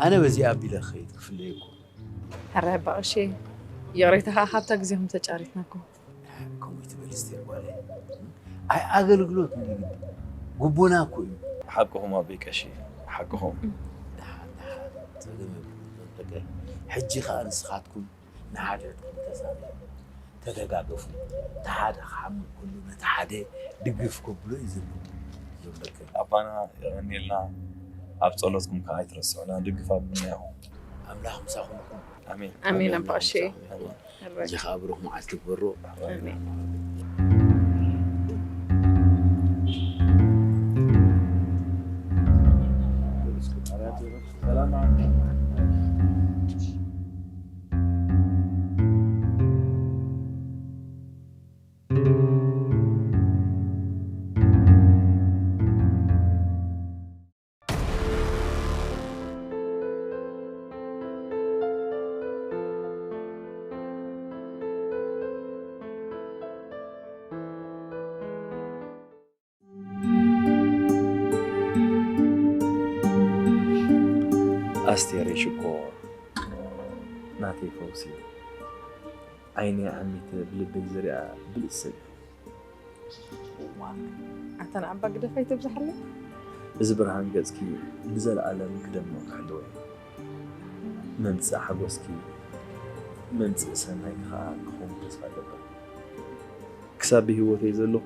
ኣነ በዚኣ ኣቢለ ክኸይድ ክፍለየኩም። ሕራይ ኣባ ቀሺ፣ ይቕሬታ ከዓ ካብታ ግዜኹም ተጫሪትናኩም። ከምኡ ትበል ስቴር ጓለይ። ኣይ ኣገልግሎት ንግዲ ግቡና እኮ እዩ። ሓቅኹም ኣቦይ ቀሺ፣ ሓቅኹም። ደሓን ደሓን፣ ጸገም የብሉን። በቃ፣ ሕጂ ከዓ ንስኻትኩም ንሓድሕድኩም ተዛረቡ፣ ተደጋገፉ። እቲ ሓደ ክሓምም ከሎ ነቲ ሓደ ድግፍ ከብሎ እዩ ዘሎ። ይብለካ። ኣባና የቐንየልና፣ ኣብ ጸሎትኩም ከዓ ኣይትረስዑና፣ ድግፍ ኣቡና ኢኹም። ኣምላኽ ምሳኹም ይኹን። ኣሜን። ኣሜን ኣባ ቀሺ። ሕጂ ከዓ ብሩኽ መዓልቲ ግበሮ። ኣሜን። ኣስቴረይ ሽኮር ናተይ ፈውሲ፣ ዓይነይ ዓሚተ ብልበይ ዝሪኣ ብልጽቲ ሰብ እየ። ዋእ፣ ኣታ ንዓባ ግደፋ ኣይተብዝሓለይ። እዚ ብርሃን ገጽኪ ንዘለኣለም ክደምቕ ክሕልዎ እየ። መምጽኢ ሓጎስኪ መምጽኢ ሰናይኪ ከኣ ክኸውን ተስፋ እገብር። ክሳብ ብህይወተይ ዘለኹ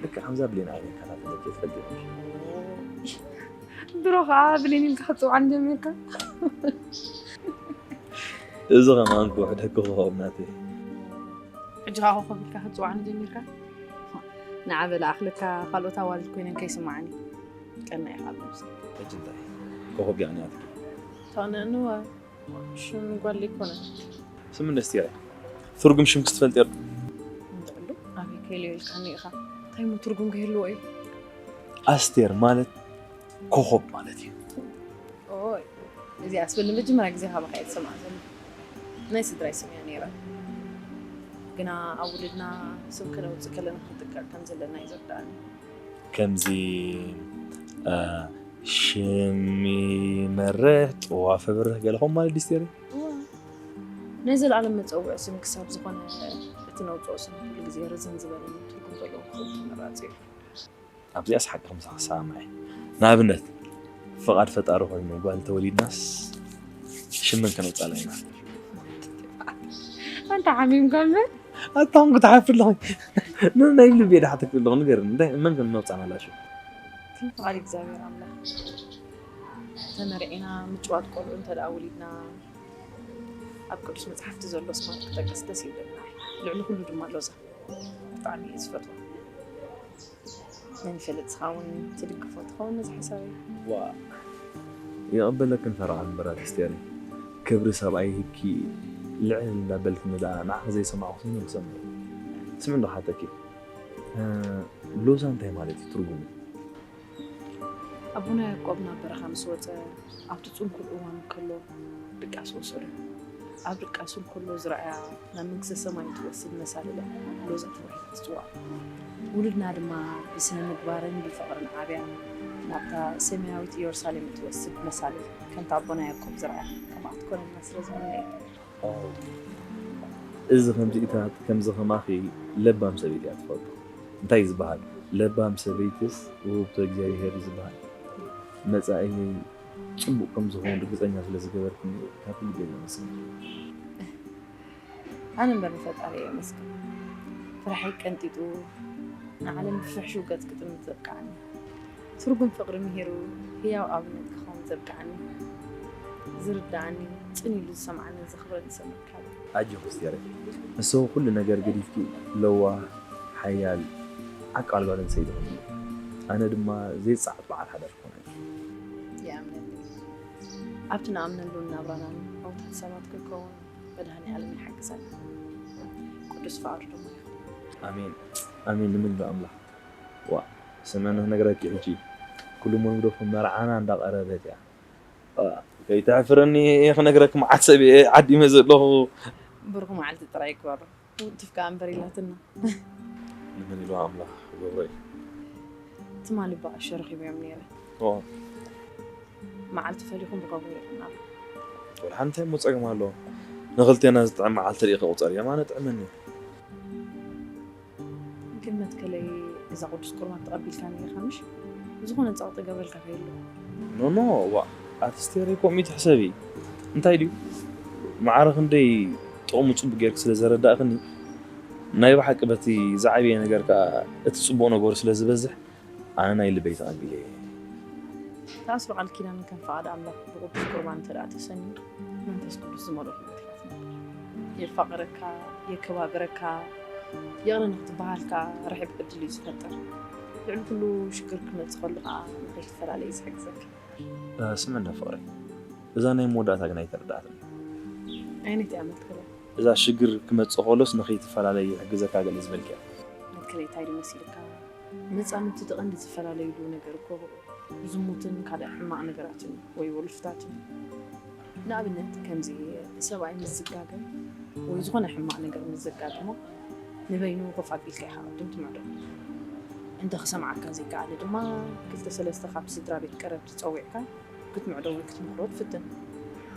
ልክዕ ከምዛ ብሌን ዓይነይ ይከታተለኪ እየ ትፈልጢ ኢኺ። ድሮ ከዓ ብሌን ኢልካ ክትፅውዓኒ ጀሚርካ። እዚ ከማን ክውሕደኪ ክኸውን ናተይ። ሕጂ ከዓ ኮኾብ ኢልካ ክትፅውዓኒ ጀሚርካ። ንዓ በለ ኣኽልካ ካልኦት ኣዋልድ ኮይነን ከይስምዓኒ። ቀና ኢኻ ኣብ ነብሰይ። ሕጂ እንታይ ኮኾብ ዲኣ ናትኪ? ታነንዋ ሽም ጓል ኣይኮነን። ስም እንደስቲ እያ። ትርጉም ሽምክስ ትፈልጢ ዶ? እንተዕሉ ኣበይ ከይልዮ ኢልካኒ ኢኻ። እንታይ እሞ ትርጉም ከይህልዎ እዩ? ኣስቴር ማለት ኮኾብ ማለት እዩ። ኦይ፣ እዚኣስ በል ንመጀመርያ ግዜ ካባኻ እየ ዝሰምዓ ዘለኹ። ናይ ስድራይ ስም እያ ነይራ። ግና ኣብ ውልድና ስም ከነውፅእ ከለና ክንጥንቀቕ ከም ዘለና እዩ ዝርድኣኒ። ከምዚ እ፣ ሽም ይመርሕ ጥዋፍ ብርህ ገለ ከምኡ ማለት ድዩ ኣስቴር? እዋ፣ ናይ ዘለኣለም መፀውዒ ስም ክሳብ ዝኾነ እቲ ነውፅኦ ስም ኩሉ ግዜ ርዝን ዝበለን ትርጉም ዘለዎን ክኸውን ተመራፂ እዩ። ኣብዚኣስ ሓቅኺ ምሳኺ ክሰማማዕ እየ። ንኣብነት ፍቓድ ፈጣሪ ኮይኑ ጓል ተወሊድናስ ሽመን ከነውፅኣላ ኢና። ኣንታ ሓሚምካ እምበር። ኣታ ኹን ክትሓፍሪ ኣለኺ። ን-፣ ናይ ልቢ እየ ድሓተኪ ኣለኹ። ንገርኒ፣ እንታይ፣ መን ከም ነውፃና ኣላ ሽም? ከም ፍቓድ እግዚኣብሔር ኣምላኽ። ተመርዒና ምጭዋት ቆልዑ እንተ ደኣ ወሊድና፣ ኣብ ቅዱስ መጽሓፍቲ ዘሎ ስማ ክጠቅስ ደስ ይብለና። ልዕሊ ኩሉ ድማ ሎዛ። ብጣዕሚ እየ ዝፈትዋ። መን ይፈልጥ፣ ንስኻ እውን ትድግፎ ትኸውን ነዚ ሓሳበይ። ዋ፣ ይቕበለክን ፈረቓ እምበር ኣስቴር። ክብሪ ሰብኣይ ሂብኪ ልዕል እንዳበልክኒ ደኣ ንዓኺ ዘይሰማዕኹ ስኒ ክሰምዕ። ስምዒ እንዶ ክሓተኪ። እ፣ ሎዛ እንታይ ማለት እዩ ትርጉሙ? ኣቦና ያዕቆብ ናብ በረኻ ምስ ወጸ፣ ኣብቲ ጽንኩር እዋን እንከሎ ድቃስ ወሰዶ። ኣብ ድቃሱ እንከሎ ዝረኣያ ናብ መንግስተ ሰማይ እትወስድ መሳልል እያ ሎዛ ተባሂላ ትጽዋዕ። ውሉድና ድማ ብስነ ምግባርን ብፍቕርን ዓብያ ናብታ ሰማያዊት ኢየሩሳሌም እትወስድ መሳልል ከምታ ኣቦና ያዕቆብ ዝረኣያ ከምኣ ክትኮነልና ስለ ዝምነ እየ። እዚ ከምዚኢታት ከምዚ ከማኺ ለባም ሰበይቲ እያ ትፈቱ። እንታይ እዩ ዝበሃል? ለባም ሰበይትስ ውህብቶ እግዚኣብሄር እዩ ዝበሃል። መጻኢኒ ጽቡቕ ከም ዝኸውን ርግጸኛ ስለ ዝገበርክኒ ካብ ልቢ እየ ዘመስግን። ኣነ እምበር ንፈጣሪ እየ የመስግን። ፍርሐይ ቀንጢጡ ንዓለም ብፍሕሹው ገጽ ክጥምት ዘብቅዓኒ። ትርጉም ፍቕሪ ምሂሩ ህያው ኣብነት ክኸውን ዘብቅዓኒ፣ ዝርድኣኒ፣ ጽን ኢሉ ዝሰምዓንን ዘኽብረኒ ሰብ ምርካብ እዩ። ኣጆኺ ኣስቴረይ፣ ንሱ ኩሉ ነገር ገዲፍኪ ለዋህ፣ ሓያል፣ ዓቃል ጓል ኣንስተይቲ ኾይኑ፣ ኣነ ድማ ዘይጸዓት በዓል ሓዳር ክኾን እየ። ይኣምነኒ። ኣብቲ ንኣምነሉን ናብራናን ዕዉታት ሰባት ክንከውን መድሃኔ ዓለም ይሓግዘና። ቅዱስ ፍቓዱ ድማ ይኹን። ኣሜን ኣሜን። ንምን ኣምላኽ። ዋ፣ ስምዕኒ ክነግረኪ ሕጂ ኩሉ መንግዶ መርዓና እንዳቐረበት እያ። ዋ፣ ከይተሕፍረኒ እየ ክነግረኪ መዓት ሰብ እየ ዓዲመ ዘለኹ። ብሩኽ መዓልቲ ጥራይ ይግበሮ። ውትፍ ከኣ እምበር ኢላትና። ንምን ኢሉ ኣምላኽ ክገብሮ እዩ። ትማሊ በኣሸ ረኺበዮም ነይረ። ዋ። መዓልቲ ፈሊኹም ርኸቡ ነይርና። ወላ ሓንቲ እሞ ጸገም ኣለዎ? ንኽልቴና ዝጥዕም መዓልቲ ርኢኸ ቁጸር፣ የማነ ጥዕመኒ። ግን መትከለይ፣ እዛ ቅዱስ ቁርባን ተቐቢልካኒ ኢኻ ምሽ? ዝኾነ ጸቕጢ ገብረልካ ከይህሉ። ኖ፣ ኖ፣ ዋ፣ ኣቲ ስቴሪ ኮሚት ሕሰቢ። እንታይ ድዩ? ማዕረ ክንደይ ጥቕሙ ጽቡቅ ጌርክ ስለ ዘረዳእክኒ፣ ናይ ብሓቂ በቲ ዝዓበየ ነገር ከኣ እቲ ጽቡቕ ነገሩ ስለ ዝበዝሕ፣ ኣነ ናይ ልበይ ተቐቢለ እየ። ተኣስሮ ቃል ኪዳን ከም ፍቓድ ኣምላኽ ብቅዱስ ቁርባን እንተ ደኣ ተሰንዩ፣ መንፈስ ቅዱስ ዝመልኦ ህይወት ኢኻ ትነብር። የፋቕረካ፣ የከባብረካ፣ ይቕረ ንኽትበሃል ከኣ ርሕብ ዕድል እዩ ዝፈጥር። ልዕሊ ኩሉ ሽግር ክመጽእ ከሎ ከኣ ንኸይትፈላለ እዩ ዝሕግዘካ። እ፣ ስምዒ እንዳ ፍቕረይ፣ እዛ ናይ መወዳእታ ግን ኣይተረድኣትን። ኣየነይቲ እያ መትከለይ? እዛ ሽግር ክመጽእ ከሎስ ንኸይትፈላለ ይሕግዘካ ገለ ዝበልክያ። መትከለይ እንታይ ድዩ መሲልካ? መጻምድቲ እቲ ቀንዲ ዝፈላለዩሉ ነገር እኮ ዝሙትን ካልእ ሕማቕ ነገራትን ወይ ወልፍታትን። ንኣብነት ከምዚ ሰብኣይ ምስ ዝጋገ ወይ ዝኾነ ሕማቕ ነገር ምስ ዘጋጥሞ ንበይኑ ኮፍ ኣቢልካ ኢኻ ቅድም ትምዕዶ። እንተ ክሰምዓካ ዘይከኣለ ድማ ክልተ ሰለስተ ካብቲ ስድራ ቤት ቀረብቲ ጸዊዕካ ክትምዕዶ ወይ ክትምኽሮ ትፍትን።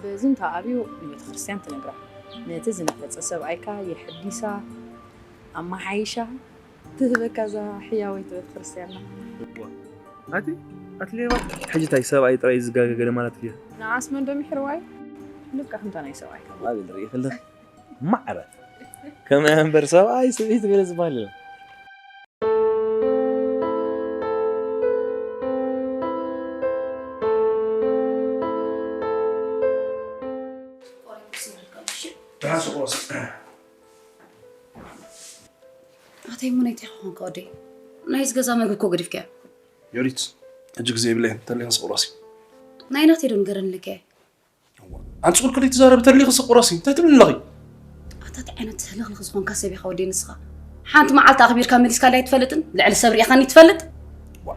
በዚ እንተ ኣብዩ ንቤተ ክርስቲያን ትነግራ። ነቲ ዝነፈጸ ሰብኣይካ የሐዲሳ፣ ኣመሓይሻ፣ ትህበካ እዛ ሕያወይቲ ቤተክርስትያንና። እዋ፣ ኣቲ፣ ኣቲ ሌባ፣ ሕጂ እንታይ ሰብኣይ ጥራይ እዩ ዝጋገ ገለ ማለት ድዩ? ንዓስ መን ዶ ምሒርዋይ? ልካ ከምታ ናይ ሰብኣይ። ኣብል ርኢ ከለኺ ማዕረ። ከመይ እምበር ሰብኣይ ሰበይቲ ገለ ዝበሃል የለን። ደሓን ሱቕ ቁረስ። ኣተይ እሞ ናይ እንታይ ክኾንካ ወደይ? ናይዚ ገዛ መግቢ እኮ ገዲፍካዮ። ዮዲት፣ ሕጂ ግዜ የብለይን፣ ተለየን ስቕ ቁረሲ። ናይ ናተይ ዶ ንገረኒ ኢለካየ? እዋ፣ ኣንቲ ስቕ ኢልኪ ዘይትዛረቢ፣ ተሊኺ ስቕ ቁረሲ። እንታይ ትብሊ ኣለኺ? ኣታ እንታይ ዓይነት ህልኽልኽ ዝኾንካ ሰብ ኢኻ ወደይ ንስኻ? ሓንቲ መዓልቲ ኣኽቢርካ መሊስካለይ ኣይትፈልጥን? ልዕሊ ሰብ ርኢኻኒ ትፈልጥ? ዋ፣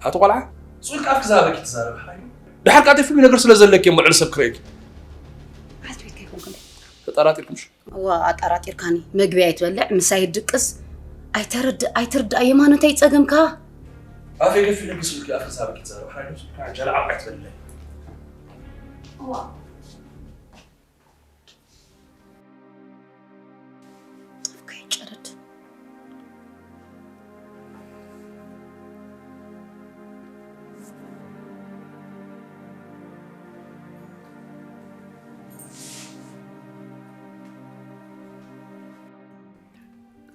ኣቲ ቆልዓ፣ ስቕ ኢልኪ ኣፍኪ ዝሃበኪ ትዛረቢ ሓራይ። ድሓር ከኣ እንታይ ፍሉይ ነገር ስለ ዘለኪ እሞ ልዕሊ ሰብ ክርእየኪ? በዓልቲ ቤትካ ኣይኮንኩን ድየ? ተጠራጢርኪ ምሽ? እዋ፣ ኣጠራጢርካኒ። መግቢ ኣይትበልዕ፣ ምሳይ ድቅስ። ኣይተረድእ፣ ኣይትርዳእ፣ የማነ እንታይ ጸገምካ? ኣፈይ ገፊሕ ኢልኪ ስልኪ ኣፍኪ ዝሃበኪ ትዛረቢ ሓራይ። ጀላዕ ኣባይ ትበልለይ። እዋ። ኣፍካ ይጨረድ።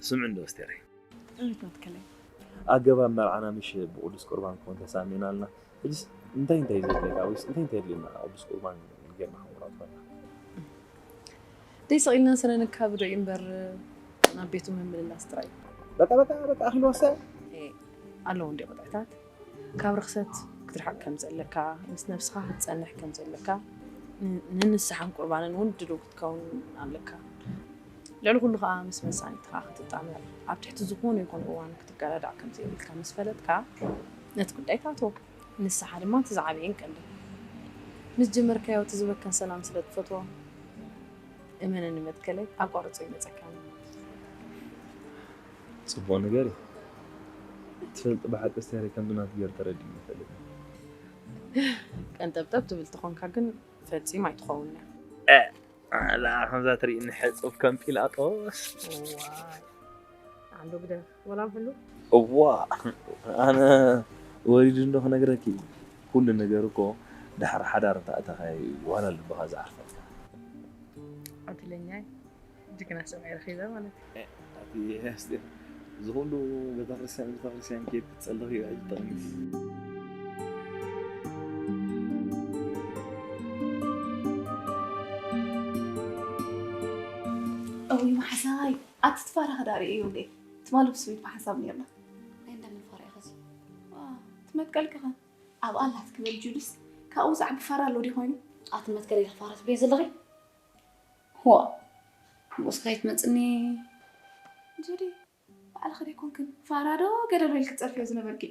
ስምዒ እንዶ ኣስቴረይ። እውነት መትከለይ። ኣገባብ መርዓና ምሽ ብቅዱስ ቁርባን ክኾን ተሳሚዕና ኣለና። ሕጂስ እንታይ እንታይ ዘድልየካ ወይስ እንታይ እንታይ የድልየና ቅዱስ ቁርባን ጌርና ክንቆርቦ ከለና? ደይ ስቕ ኢልና ስነ ንካብዶ እዩ እምበር ናብ ቤቱ ምምልላስ ጥራይ። በቃ፣ በቃ፣ በቃ፣ ኣኺልዋሳ። ኤ፣ ኣለዉ እንዲ ቅጥዕታት። ካብ ርኽሰት ክትርሕቕ ከም ዘለካ፣ ምስ ነብስኻ ክትጸንሕ ከም ዘለካ፣ ን-፣ ንንስሓን ቁርባንን እውን ድሉው ክትከውን ኣለካ። ልዕሊ ኩሉ ከኣ ምስ መጻኒትኻ ክትጣመር፣ ኣብ ትሕቲ ዝኾነ ይኹን እዋን ክትገዳዳዕ ከም ዘየብልካ ምስ ፈለጥካ፣ ነቲ ጉዳይ ትኣትዎ። ንስሓ ድማ እቲ ዝዓበየን ቀንድን። ምስ ጀመርካዮ እቲ ዝበካ ሰላም ስለ ትፈትዎ፣ እመነኒ መትከለይ፣ ኣቋርጾ ይመጸካ። ጽቡቕ ነገር እዩ። ትፈልጥ ብሓቂ ኣስቴር ከምዚ ናት ገይሩ ተረዲእኒ ይፈልጥ። ቀንጠብጠብ ትብል ተኾንካ ግን ፈጺም ኣይትኸውን እያ። እ፣ ኣላ ከምዛ ትርእይኒ ሕጹብ ከም ጲላጦስ። እዋይ። ኣንዶ ግደፍ፣ ወላ ምሕሉ? እዋ፣ ኣነ ወሪዱ እንዶ ክነግረኪ፣ ኩሉ ነገር እኮ ድሕሪ ሓዳር እንተ ኣተኻዮ እዩ ዋላ ልብኻ ዝዓርፈልካ። ዕድለኛ እየ፣ ጅግና ሰብኣይ ረኺበ ማለት እዩ። ኣቲ ኣስቴር፣ እዚ ኩሉ ቤተክርስትያን፣ ቤተክርስትያን ከይድ ክትጸልኺ እዩ ሕጂ ጠቕሚ። እውይ መሓዛይ፣ ኣቲ ትፋራ ክዳሪ እዩ እንዴ? ትማሊ ብስዊት ብሓንሳብ ነይርና። ናይ እንደምን ፋራ ኢኻ እዚ? ዋ፣ ትመትቀልኪ ኸ? ኣብ ኣላት ክበል ጁልስ፣ ካብኡ ዝዓቢ ፋራ ኣሎ ድዩ ኮይኑ? ኣቲ መትከል ኢልኪ ፋራ ትብለይ ዘለኺ? ዋ፣ ምስኡ ከይትመጽኒ። ጁዲ፣ ባዕልኺ ዶ ኣይኮንክን ፋራ ዶ ገደል ኢልኪ ትጸርፍዮ ዝነበርኪ?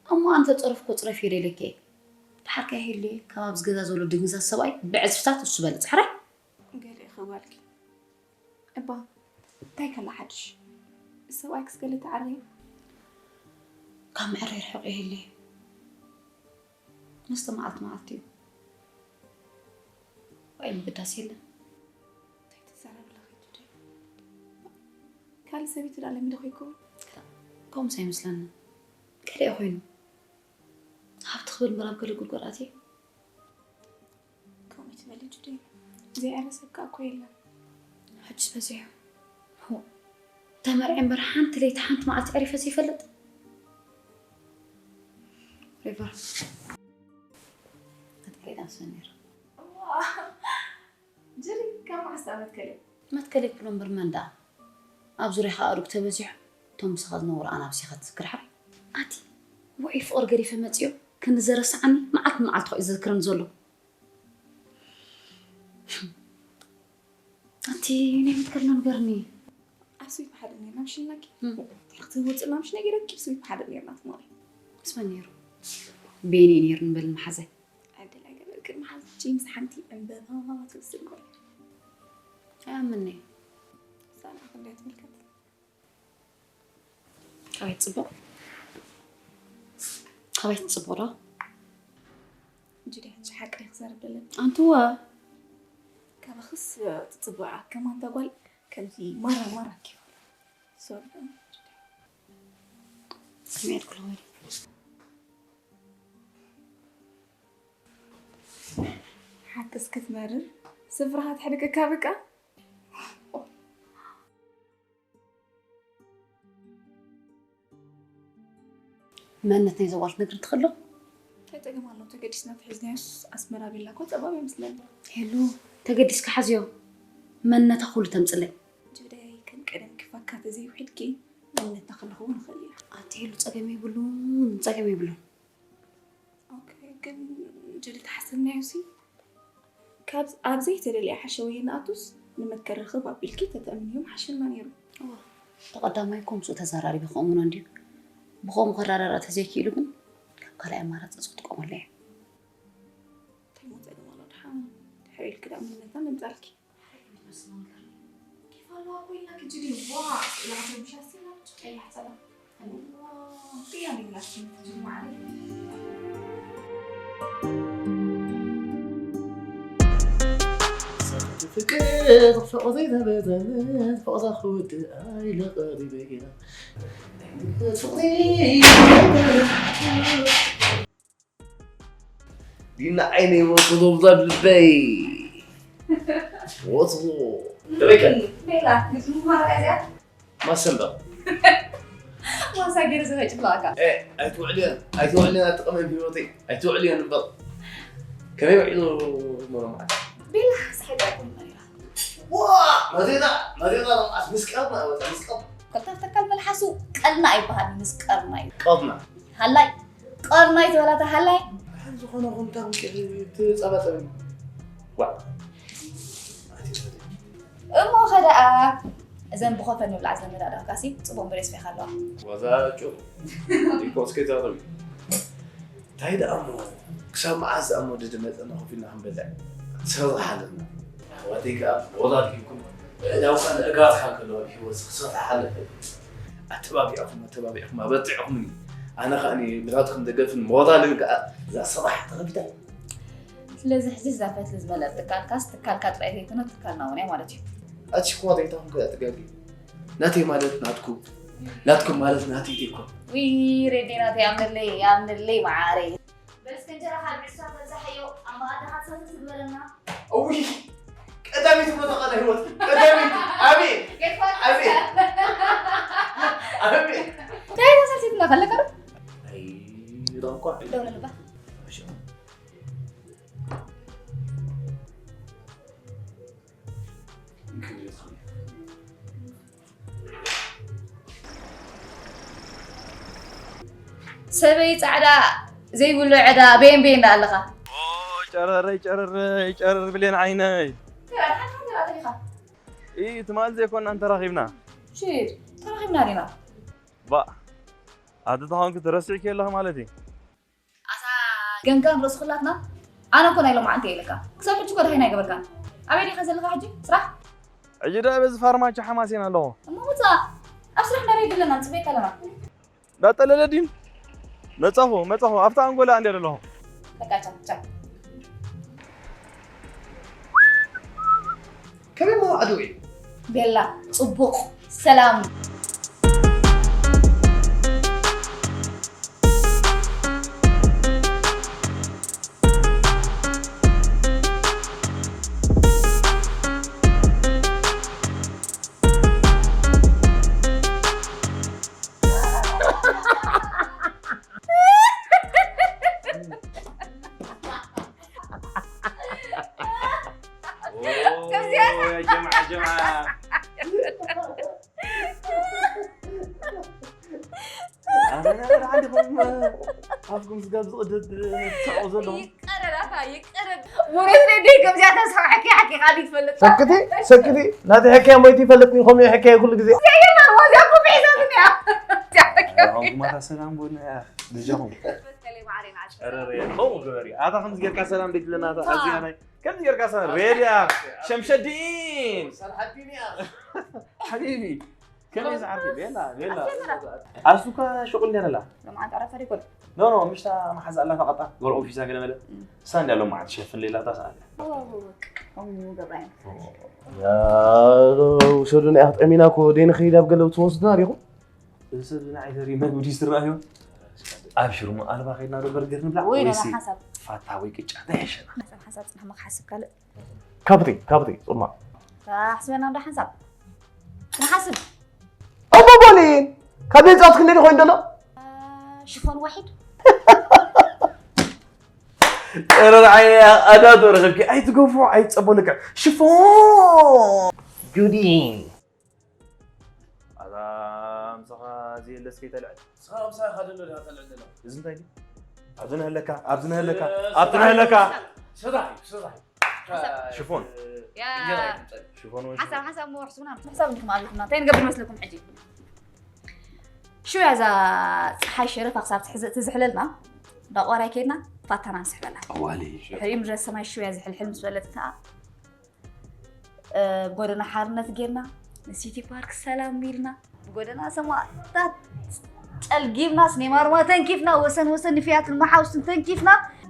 እሞ ኣነ ተጸረፍኩ ጽረፍዮ ዶ ኢለኪ እየ? ድሓር ከ ይህሉ እየ፣ ካብ ኣብዚ ገዛ ዘሎ ድንግዛዝ ሰብኣይ ብዕጽፍታት እሱ በለጽ። ሕራይ? ገለ ኢኺ ጓልኪ። እባ፣ እንታይ ከላ ሓድሽ? ሰብኣይክስ ገለ ተዓርዩ? ካብ ምዕራይ ርሑቕ ይህሉ እየ። መስተ መዓልቲ መዓልቲ እዩ። ዋይ ምግዳስ የለን። እንታይ ትዛረቢ ኣለኺ ጁደይ? ካልእ ሰበይቲ ደኣ ለሚደ ኮይንኩ? ከምኡስ ኣይመስለንን። ገለ እዩ ኮይኑ። ሃብቲ ክብል ምራብ ገለ ጉድጓድ ኣትየ። ከምኡ ትበሊ ጁደይ። ዘይዕረ ሰብ ከኣ እኮ የለን። ሕጅስ በዚሑ። ሆ፣ ተመርዐ እምበር ሓንቲ ለይቲ ሓንቲ መዓልቲ ዕሪፈ ዘይፈልጥ። ሪቨር። ኣትቀሪዳ መስለኒ ነይሩ። ጅሪ፣ ካብ መዓስ ደኣ መትከለይ? መትከለይ ክብሎ እምበር መን ደኣ? ኣብ ዙርያኻ ኣእዱግ ተበዚሑ፣ እቶም ምሳኻ ዝነበሩ ኣናብስ ኢኻ ትዝክር ሓራይ? ኣቲ፣ ውዑይ ፍቕሪ ገዲፈ መጺኦ፣ ክንዲ ዘረስዓኒ መዓልቲ መዓልቲ ኾዩ ዝዝክረኒ ዘሎ። ኣቲ፣ ናይ መትከልና ንገርኒ። ኣብ ስዊት ሓደ ነርና፣ ምሽ ኢልናኪ? እም። ድሕሪ ክትህውፅና ምሽ ነጊረኪ፣ ኣብ ስዊት ሓደ ነርና ትማሊ። ምስ መን ነይሩ? ቤኒ እዩ ነይሩ ንበል መሓዛይ። ዕድል ኣይገበርክን መሓዝኪ ምስ ሓንቲ ዕምበባ ትመስል ጓል። ኣይኣምንን'የ። እዛ ንዓኺ እንድያ ትምልከት። ኣቤት ጽቡቕ። ኣቤት ጽቡቕ ዶ? ጁዲ፣ ሕጂ ሓቂ ክዛረብ ደለኒ። ኣንትዋ። ካባኽስ ትጽብቓ፣ ከማን እታ ጓል ከምዚ ማራ ማራ ኪ። ሶሪ። ስምዒት ክልወል። ሓቅስ ክትመርር ስፍራኻ ትሕድገካ በቃ። መንነት ናይዛ ጓል ትነግርኒ ትኽእሎ? እንታይ ጸገም ኣለዎ? ተገዲስና ተሒዝናዮስ ኣስመራ ቪላ እኮ ጸባብ ይመስለኒ። ሄሉ፣ ተገዲስካ ሓዝዮ። መንነታ ኩሉ ተምጽለይ። ጁደይ፣ ከም ቀደም ክፋካ ተዘይውሒድኪ መንነትና ክንረኽቦ ንኽእል ኢና። ኣቲ ሄሉ፣ ጸገም የብሉን፣ ጸገም የብሉን። ኦኬ፣ ግን ጁዲ ተሓሰብናዮ ሲ ካብ ኣብ ዘይተደልየ ሓሸወየ ንኣቱስ ንመትከል ርኽብ ኣቢልኪ ተተእምንዮም ሓሸና ነይሩ። እዋ፣ ተቐዳማይ እኮ ምስኡ ተዘራሪበ ከእምኖ እንድዩ። ብኸምኡ ከረዳድኣ ተዘይክኢሉ ግን ካብ ካልኣይ ኣማራጺ እዚ ክጥቀመሉ እየ። እንታይ እሞ ጸገም ኣሎ? ደሓን ድሕሪ ኢልኪ ደኣ መንነታ ነምጻልኪ። ሓይሊ መስሎ ነገር። ኬፍ ኣለዋ ኮይና ክጅዲ ዋ ኢላ ተብሻ ሲና ቀያሕ ጸላ። ፍቅር ፍቕሪ ተበተነ ፍቕራ ክውድእ ኣይለ ቀሪበያ ፍቕሪ ዲና ዓይነይ ወትሩ ዶብዛብ ልበይ ወትሩ ተበይከ ቤላ ግጥሙ ማራ እዚኣ ማሰንበቕ ማሳ ገይሩ ዝፈጭፍላካ። ኣይትውዕልዮን ኣይትውዕልዮን ኣትቐመን ህይወተይ ኣይትውዕልዮን እምበር ከመይ ውዒሉ መሮ መዓልቲ ቤላ ሓሳሒጣኩም መሪራ ዋ መሪራ መሪራ መዓስ ምስ ቀርና ወጣ ምስ ቀርና ኮልታፍ ተካል መልሓሱ ቀልና ኣይበሃል ምስ ቀርና እዩ ቀርና ሃላይ ቀርናይ ዝበላታ ሃላይ። ደሓን ዝኾነ ኹንታ ትጸባጸብ ዋ እሞ ኸደኣ እዘን ብኾፈ ንብላ ዝለመዳ ደርካሲ ጽቡቕ እምበር የስፌኻ ኣለዋ። ዋዛ ጩ ዲኮ እስከ ዛረቢ እንታይ ደኣ እሞ ክሳብ መዓስ ደኣ እሞ ደደ መጠና ኮፍ ኢልና ክንበልዕ ትሰርሕ ኣለና። ኣሕዋተይ ከኣ ወላድ ኢልኩም ኣእዳውካ ንእግራትካ ከለዋ ብህይወት ክሰርሕ ኣለበት። ኣተባቢዕኹም ኣተባቢዕኹም ኣበርቲዕኹምኒ ኣነ ከኣ ንብራትኩም ደገፍን ሞራልን ከኣ እዛ ስራሕ ተረፊዳ። ስለዚ ሕጂ እዛ ፈትሊ ዝመልአ ትካልካስ ትካልካ ጥራይ ዘይኮነ ትካልና እውን እያ ማለት እዩ። ኣቲ ሽኮር ዘይታኹም ከኣ ትጋጊ ናተይ ማለት ናትኩም ናትኩም ማለት ናተይ ዘይኮን። ውይ ሬዲ ናተይ ኣምንለይ ኣምንለይ መዓረይ። በል እስከ እንጀራኻ ኣብ ዕስራ በዛሓዮ ኣብ መኣድኻ ትሰፍፍ ትግበረና። እውይ ቀዳሚት እኮ ተቐዳ ህይወት ቀዳሚት ኣቤት ኣቤት ኣቤት እንታይ ተሰልሲትና ከለካ ዶ ኣይ ዳንኳ ደውለልባ ሰበይ ጻዕዳ ዘይብሉ ዕዳ በየን በየን ዳ ኣለኻ ጨረረይ ጨረረይ ጨረር ብሌን ዓይነይ ትማል ዘይኮና እንተራኺብና ሽድ ተራኺብና ዲና ባ ኣቲ ተኾንኩ ትረስዕኪ ኣለኺ ማለት እዩ ኣታ ገንጋን ርእሲ ኩላትና ኣነ እኮ ናይ ሎማዓንቲ እየ ኢለካ ክሳብ ሕጂ እኮ ደሃይና ኣይገበርካን ኣበይ ዲኻ ዘለኻ ሕጂ ስራሕ ሕጂ ዶ በዚ ፋርማቾ ሓማሴን ኣለኹ እሞ ውፃእ ኣብ ስራሕ እንዳበይ የብለና ንፅበየካ ኣለና እንዳጠለለ ድዩ መፃኹ መፃኹ ኣብታ ኣንጎላ እንድየ ዘለኹ በቃ ቻው ቻው ኣድዊ ቤላ ጽቡቕ ሰላም። ኣፍኩም ስጋብ ዝቕደድ ትሰዕቑ ዘለኹም። ይቀረዳታ ይቀረድ። ሞሬት ነዲ ከምዚኣ ተስፋ ሓኪ ሓኪ ቃል ይትፈልጥ። ሰክቲ ሰክቲ ናቲ ሕከያ ሞይቲ ይፈልጥኒ ከምኡ ሕከያ ኩሉ ግዜ። የየና ወዚያ እኮ ሒዛትኒ እያ። ኣሁን ማታ ሰላም ቦና እያ። ልጃኹም። ጨረረ የለኹም ግበሪ። ኣታ ከምዚ ጌርካ ሰላም ቤት ለናታ ኣዚያ ናይ ከምዚ ጌርካ ሰላም ሬድያ ሸምሸዲን ሓቢቢ ከመይ ዝዓርፊ ቤላ ቤላ ኣሱካ ሽቁል ነረላ ለማዓት ኣረፈሪ ኮል ኖ ኖ ምሽታ መሓዛ ኣላ ፈቀጣ ጎል ኦፊሳ ገለ መለ ሳንድ ያለው ማዓት ሸፍን ሌላ ታሳለ ገብራይ ውሰዱና ኢያ ጠሚና እኮ ደይ ንኸይድ ኣብ ገለ ትወስዱና ዲኹም? እዚ ሰብ ንዓይ ተሪመ ጉዲ ዝረኣዮ ኣብሽሩ እሞ ኣልባ ከይድና ዶ በርገር ንብላዕ ወይ ወይሲ ደማ ሓሳብ ፋታ ወይ ቅጫ እንታይ ይሕሸና? ሓሳብ ሓሳብ ጽናሕ መክሓስብ ካልእ ካብቲ ካብቲ ጽማቕ ኣሕስበና እንዳ ሓንሳብ ንሓስብ ኣቦቦሊን ካብ ቤት ጻት ክንደይ ኮይኑ ዘሎ ሽፎን ዋሒድ ጥርር ዓይኒ ኣዳዶ ረኸብኪ ኣይትገፎ ኣይትጸቦ ልክዕ ሽፎን ጉዲ ኣዛ ምሳኻ ዘየለስ ከይተልዕል ንስኻ ምሳኻ ደሎ ዲኻ ተልዕል ደሎ እዚ እንታይ ድዩ ኣብዚ ነህለካ ኣብዚ ነህለካ ኣብቲ ነህለካ ስራሕ እዩ ስራሕ እዩ ሽፎን ሽፎን ወይ ሓሳብ ሓሳብ መወርሱና ምሕሳብ እንዲኹም ኣብልኩምና እንታይ ንገብር መስለኩም ሕጂ ሽውያ እዛ ፀሓይ ሸረፋ ክሳብ ትዝሕለልና ዳቆራይ ከይድና ፋታና ንስሕበላ ጠዋሊ ድሕሪኡ ምድረ ሰማይ ሽውያ ዝሕልሕል ምስ በለት ከዓ ጎደና ሓርነት ጌርና ንሲቲ ፓርክ ሰላም ኢልና ጎደና ሰማእታት ጨልጊብና ስኔማርማ ተንኪፍና ወሰን ወሰን ንፍያት ልማሓውስን ተንኪፍና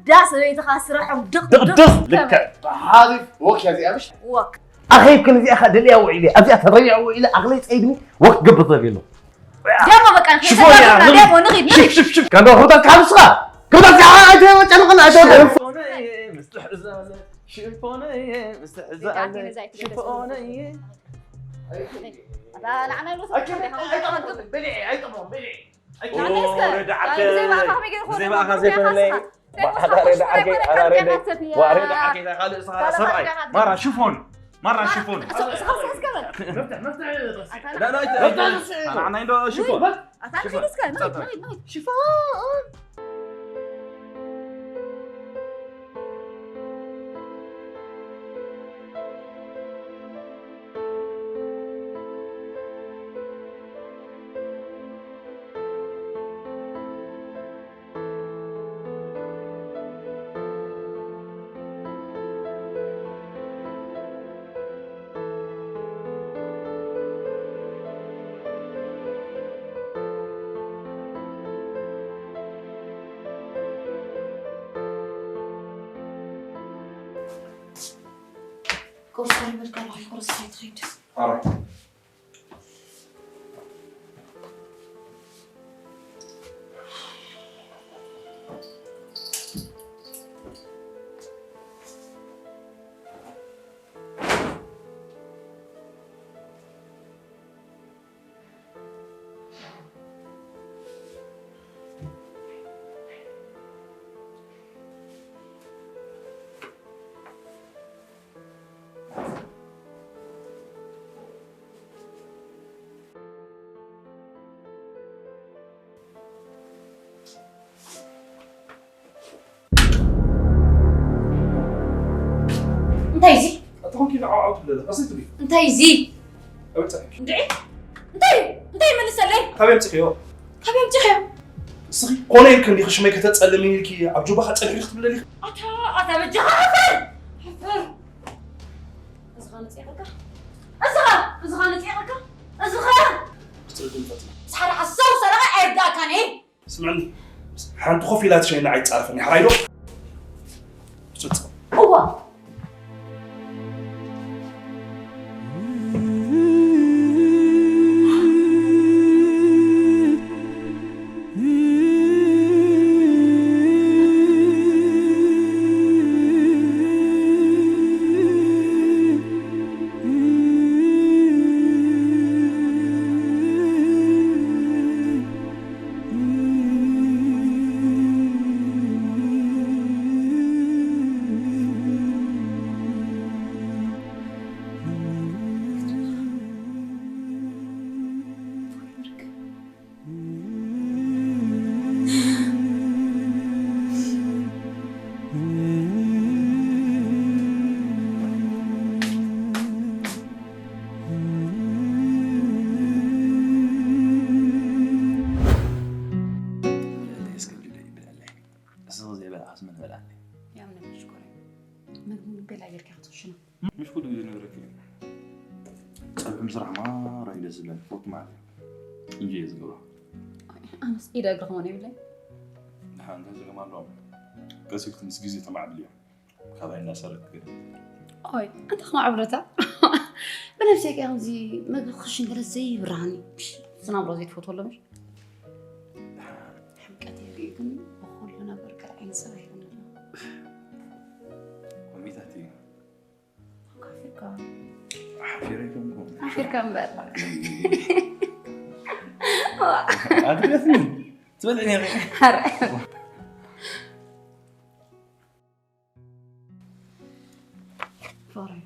ዳ ሰበይትኻ ስራሖም ድቕ ድቕድቕ ልክዕ ሓሪፍ ወክ እያ እዚኣ ምሽ ወክ ኣኸይብክን እዚኣ ኸ ደልያ ውዒለ ኣብዚኣ ተረቢዐ ውዒለ ኣኽለይ ፀይድኒ ወክ ገብር ዘብል ኣሎ ደሞ በቃ ሽፎን እያ፣ ንኺድ። ደሞ ንኺድ ንኺድ ሽፍሽፍሽፍ ካብ ክብረትካ ሓብስኻ ክብረትካ ኣይተጨንቕን ኣይተወደን ሽፎነየ ምስትሕዛለ ሽፎነየ ምስትሕዛለ ሽፎነየ ኣይጠቕሞም ብልዒ ኣይጠቕሞም ብልዒ ኦ፣ ረዳዓከ ብዘይ ብኣኻ ዘይፈለለይ። ዋ፣ ረዳዓከ፣ ኣራ ረዳዓከ፣ ዋ፣ ረዳዓከ፣ ካልእ ሰብኣይ። ማራ ሽፎን፣ ማራ ሽፎን። ላ፣ ላ፣ ኣይተ-፣ ኣይተ-፣ ንዓና ኢንዶ ሽፎን። ሽፎን። ቁርሲ ከይበልካ ባዕልኻ ቁርሲ ከይትኸይድ ኣረ። እንታይ እዚ ኣታ ኮንኪ ንዓው ዓው ትብለለ ቀስ ትብሊ እንታይ እዚ ኣበይ ጸኒሕኪ እንድዒ እንታይ እንታይ መልሰለይ ካበይ ኣምጺኽዮ ካበይ ኣምጺኽዮ እስኺ ኮነ ኢልኪ እንዲኺ ሽመይ ከተጸልሚ ኢልኪ ኣብ ጁባኻ ጸኒሕኪ ክትብለሊ ኣታ ኣታ በጃኻ ሕፈር ሕፈር እዝኻ ንጽየቐካ እዝኻ እዝኻ ንጽየቐካ እዝኻ ክትርድም ፈትና ምስ ሓደ ሓሳዊ ሰረቐ ኣይርዳእካን እየ ስምዕኒ ሓንቲ ኮፍ ኢላ ትሸይና ኣይትጻረፈኒ ሓራይ ዶ እዋ ስቕ ዘይበልዓስ መን በልዓኒ? ያምነ ምሽኮረ ምግቢ ምግቢ ላይ ጌርካ ክትሽና ምሽ ኩሉ ግዜ ነግረኪ እዩ። ፀብሒ ምስራሕ ማራ እዩ ደስ ዝብለኒ። ፉት ማለት እዩ። እንጂ እየ ዝገብሮ። ኣነስ ኢደ እግሪ ክኾን የብለይ። ድሓን እንታይ ፀገም ኣለዎም? ቀስ ኢልኪ ምስ ግዜ ተማዕብልዮ። ካባይ እንዳሰረክ ኦይ ኣንተ ከማዕብለታ ብነብሰይ ከ ከምዚ ምግቢ ክሽን ገለ ዘይብርሃኒ ዝናብሮ ዘይትፈትዎ ኣሎ ምሽ ሕምቀት የርኢ ግን ብኩሉ ነገር ቅርዓይን ሰብ ኣይኮነን ኮሚታት እዩ። ካፊርካ ሓፊረ ይኮንኩ። ሓፊርካ እምበር ኣድገትኒ ትበልዕኒ ኧረ ፍቕረይ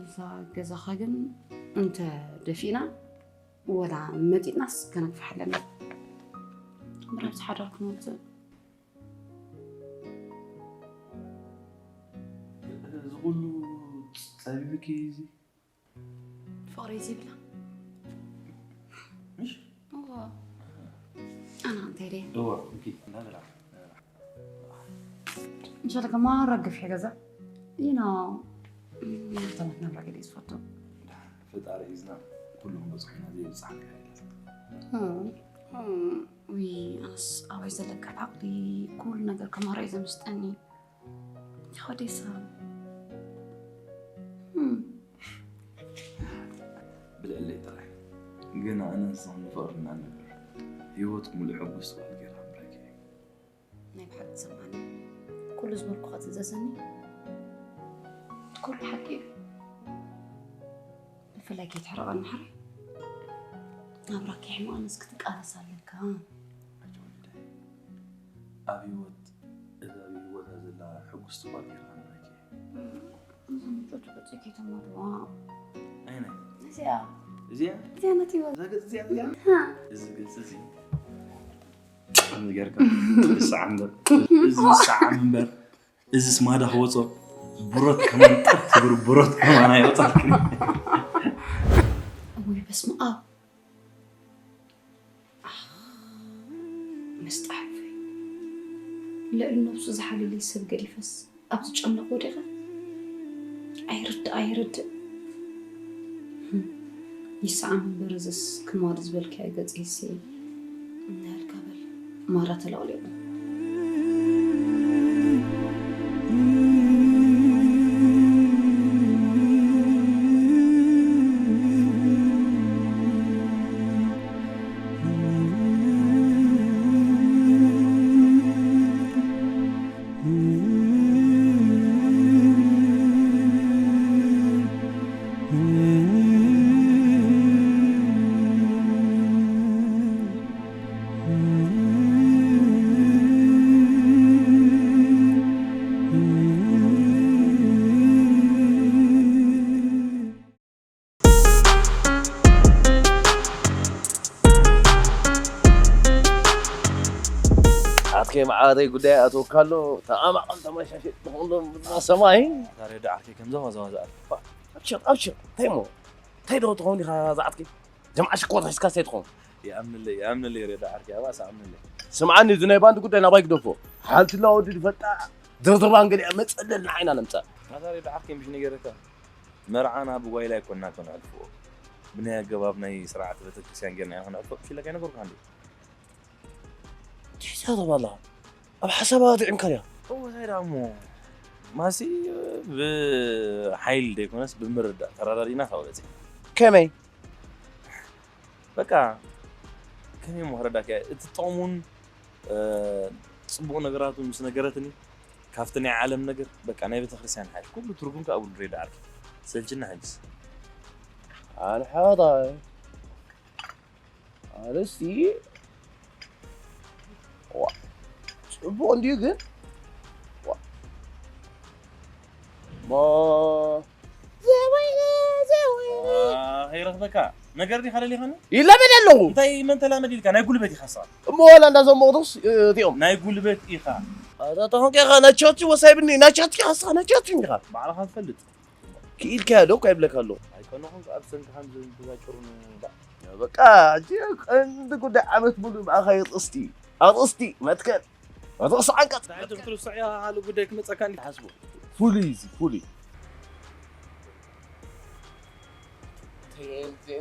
እዛ ገዛኻ ግን እንተ ደፊእና ወላ መጢጥናስ ከነግፍሓለና ምራብ ዝሓዳር ክንወፅእ እዚ ኩሉ ፀቢብኪ እዚ ፍቕረይ ዘይብላ ምሽ እዋ ኣና እንታይ ደይ እዋ ኦኬ እንዳበላ እንሻላ ከማራ ገፊሕ ገዛ ይኖ ያተመትና ብራገ ደይ ዝፈቱ ፈጣሪ ሒዝና ኩሉ ክንበፅሖ ኢና ዘይብፃሕ ነገር የለን። ዊ ኣነስ ኣበይ ዘለካ ዓቕሊ ኩሉ ነገር ከማራ እዩ ዘምስጠኒ ሆዴሳ ብልዕለይ ጥራይ ግን ኣነ ንስኽን ፍቕሪ ኢና ንነብር። ህይወት ሙሉእ ሕጉስ ትበሃል ጌራ ምራኪ ናይ ብሓቂ ትሰምዓኒ ኩሉ ዝበልኩኻ ትእዘዘኒ ኩሉ ሓቂ እዩ ብፍላይ ከይትሕረቐኒ ሕራይ ናብራኪ ሕማቕ ነስ ክትቃለስ ኣለካ ኣጆ ወልዳይ ኣብ ህይወት እዛ ኣብ ህይወታ ዘላ ሕጉስ ትበሃል ጌራ ምራኪ እዞም ምጮት ገፂ ከይተማልዋ ኣይናይ እዚኣ እዚኣ እዚኣ ነቲ ህይወት እዛ ገፅ እዚኣ እዚኣ እዚ ገፅ እዚ ከምዚ ጌርካ ንስዓ እምበር እዚ ንስዓ እምበር እዚ ስማዳ ክወፆ ብሮት ከማን ጠብ ትብር ብሮት ከማን ኣይወፃልክን እውይ በስመ ኣብ መስጣሕፈይ ልዕሊ ነብሱ ዝሓልለይ ሰብ ገዲፈስ ኣብ ዝጨነቕ ወዲቐ ኣይርድእ ኣይርድእ ይስዓም እምበር እዝስ ክማል ዝበልካዮ ገጽ ይስየ እናልካ በል ማራ ተለቕሊቑ ኣትከይ መዓረይ ጉዳይ ኣትወካ ኣሎ ተኣማቐል ተመሻሽጥ ትኾንሎም ሰማይ ዛሬ ዳ ዓርከይ ከምዛ ዋዛ ዋዛ ኣለ ኣብሽር ኣብሽር እንታይ ሞ እንታይ ዶ ትኸውን ኢኻ ዝኣትከይ ጀምዓ ሽኮር ሒዝካ ሰይ ትኸውን ይኣምንለይ ይኣምንለይ ሬዳ ዓርከይ ኣባስ ኣምንለይ ስምዓኒ እዚ ናይ ባንድ ጉዳይ ናባይ ግደፎ ሓልትላ ወዲ ዝፈልጣ ድርድርባን ገሊኣ መፀለል ንዓይና ነምፀ ናታ ሬዳ ዓርከይ ምሽ ነገረካ መርዓና ብጓይላ ኣይኮንና ከነዕልፍዎ ብናይ ኣገባብ ናይ ስርዓት ቤተክርስትያን ጌርና ኢና ከነዕልፎ ክፊለካ ይነገርኩ ሃንዲ ትሕሳቶ ባላ ኣብ ሓሳብ ኣጥዒምካ ድያ እዎ እንታይ ደኣ እሞ ማሲ ብሓይሊ ዘይኮነስ ብምርዳእ ተረዳዲእና ካብ ወፂ ከመይ በቃ ከመይ እሞ ክረዳእካ እቲ ጥቕሙን ፅቡቕ ነገራቱ ምስ ነገረትኒ ካብቲ ናይ ዓለም ነገር በቃ ናይ ቤተክርስትያን ሓይል ኩሉ ትርጉም ከኣ ብሉ ሬዳ ዓርኪ ሰልችና ሕጅስ ኣነ ሓወታይ ኣነስቲ ፅቡቕ እንድዩ ግን ከይረኽበካ ነገር ዲኻ ደሊኻኒ ይለመድ ኣለኹ እንታይ መን ተላመድ ኢልካ ናይ ጉልበት ኢኻ ስኻ እሞ ዋላ እንዳዘመቑቶስ እዚኦም ናይ ጉልበት ኢኻ ተኾንካ ኢኻ ናይ ቸርች ወሳይ ብኒ ናይ ቸርች ኢኻ ስኻ ናይ ቸርች ኢኻ ባዕልኻ ትፈልጥ ክኢልካዮ ዶ እኳ ይብለካ ኣለኹ ኣይቀነኹም ኣብ ሰንኪ ከም ዝዛጭሩን በቃ ሕጂ ቀንዲ ጉዳይ ዓመት ሙሉእ ብኣኻ የጥስቲ ኣጥስቲ መትከል ኣቶ ቅሱዕ ዓንቀጽ። እንታይ ትብሉ? ስዕ ኢኻ ካልእ ጉዳይ ክመጸካ እንዲ ትሓስቡ። ፍሉይ እዚ፣ ፍሉይ።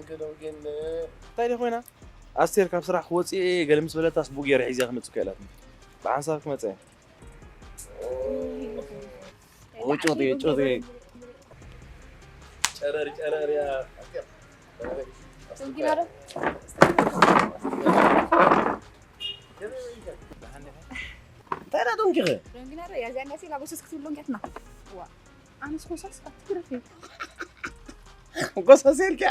እንታይ ደኣ ኮይና? ኣስቴር ካብ ስራሕ ክወጽእ እየ ገለ ምስ በለታስ፣ ቡክ ገይረ ሒዘ ክመጽእ እኮ ኢላትኒ። ብሓንሳብ ክመጽእ እየ። ኦ፣ ጩጥ እየ፣ ጩጥ እየ። ጨረር፣ ጨረር እያ። ደንጊና ዶ? እንታይ ደኣ ደንጊኸ? ደንጊና ዶ? ያዝ ያንዳሲ ላጎሰስ ክትብሎ እንዲያትና። ዋ፣ ኣነስ ጎሳስ ኣትግረፍ እየ። ጎሳስ ኢልካ?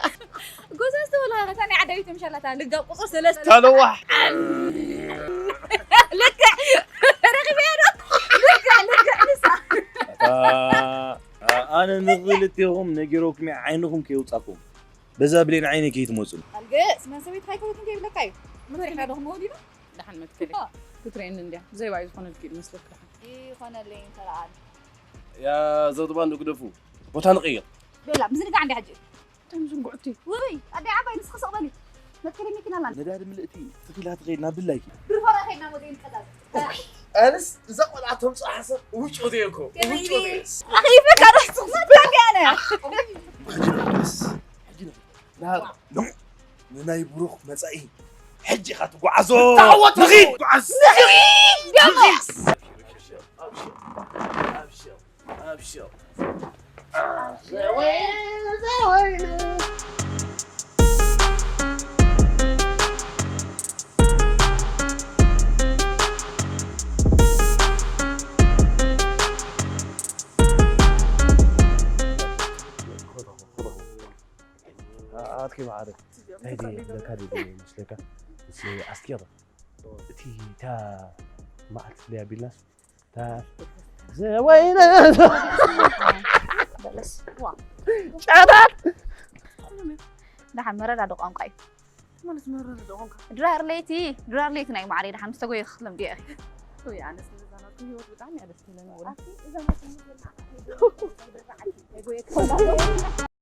ጎሳስ ትብላ፣ ከታ ናይ ዓዳዊት ምሻላታ፣ ልጋ ቁጽሪ ሰለስተ። ተለዋሕ። ልክዕ። ረኺበያ ዶ? ልክዕ፣ ልክዕ፣ ንሳ። ኣታ፣ ኣነ ንኽልቴኹም ነጊረኩም እየ፣ ዓይንኹም ከይውጻኩም። በዛ ብሌን ዓይነይ ከይትመጹ። ኣልግስ፣ መን ሰበይትኻ ኣይከውትን ከይብለካ እዩ። መን ሰበይትኻ ዶ ክመውት ኢሉ? ደሓን መትከለይ። ኣዎ። ክትርእየኒ እንድያ። ብዘይ ባይ ዝኾነልኪ እዩ ዝመስለኪ ደሓን። ይኾነለይ እንተ ደኣ። ያ ዘውትባን ግደፉ። ቦታ ንቕይር። ቤላ፣ ምዝንጋዕ እንድያ ሕጂ። እቶም ዝንጉዕቲ። ውይ፣ ኣደይ ዓባይ ንስኺ ስቕ በሊ። መትከለይ መኪና ኣላ። ነዳዲ ምልእቲ ትኺላ ትኸይድ ናብ ድላይኪ። ድርፈራ ከይድና ሞዴል ቀዛዝ። ኣነስ እዛ ቆልዓ ተምፅኦ ሓሳብ ውጭ ወደ እኮ። ውጭ ወደ። ኣኺፈካ ዶ ስቕ በል ኣነ። ሕጂ ንኽደስ። ሕጂ ንኽደስ። ናሃራ፣ ኖ፣ ንናይ ብሩኽ መጻኢ ሕጂ ኢኻ ትጓዓዞ። ተዓወት። ንኺድ፣ ጓዓዝ። ንኺድ፣ ደሞ። ኣብሽር፣ ኣብሽር፣ ኣብሽር፣ ኣብሽር። ኣትኪ ማዕረ። እንታይ ድየ ክብለካ ድየ ምስለካ? ምስ ኣስቴር። እቲ እታ መዓልቲ ፍለይ ኣቢልናስ፣ እታ ዘወይነ በለስ። ዋ። ጨረር። ደሓን መረዳዲ ቋንቋ እዩ። ማለት መረዳዲ ቋንቋ። ድራር ለይቲ፣ ድራር ለይቲ ናይ ማዕረ ደሓን ምስ ተጎየ ክለምድዮ እየ። ወይ ኣነስ ነዛ ናትኩም ህይወት ብጣዕሚ እያ ደስ ትብለኒ ወላ። ኣቲ እዛ ናትኩም ህይወት ብጣዕሚ እያ ደስ ትብለኒ።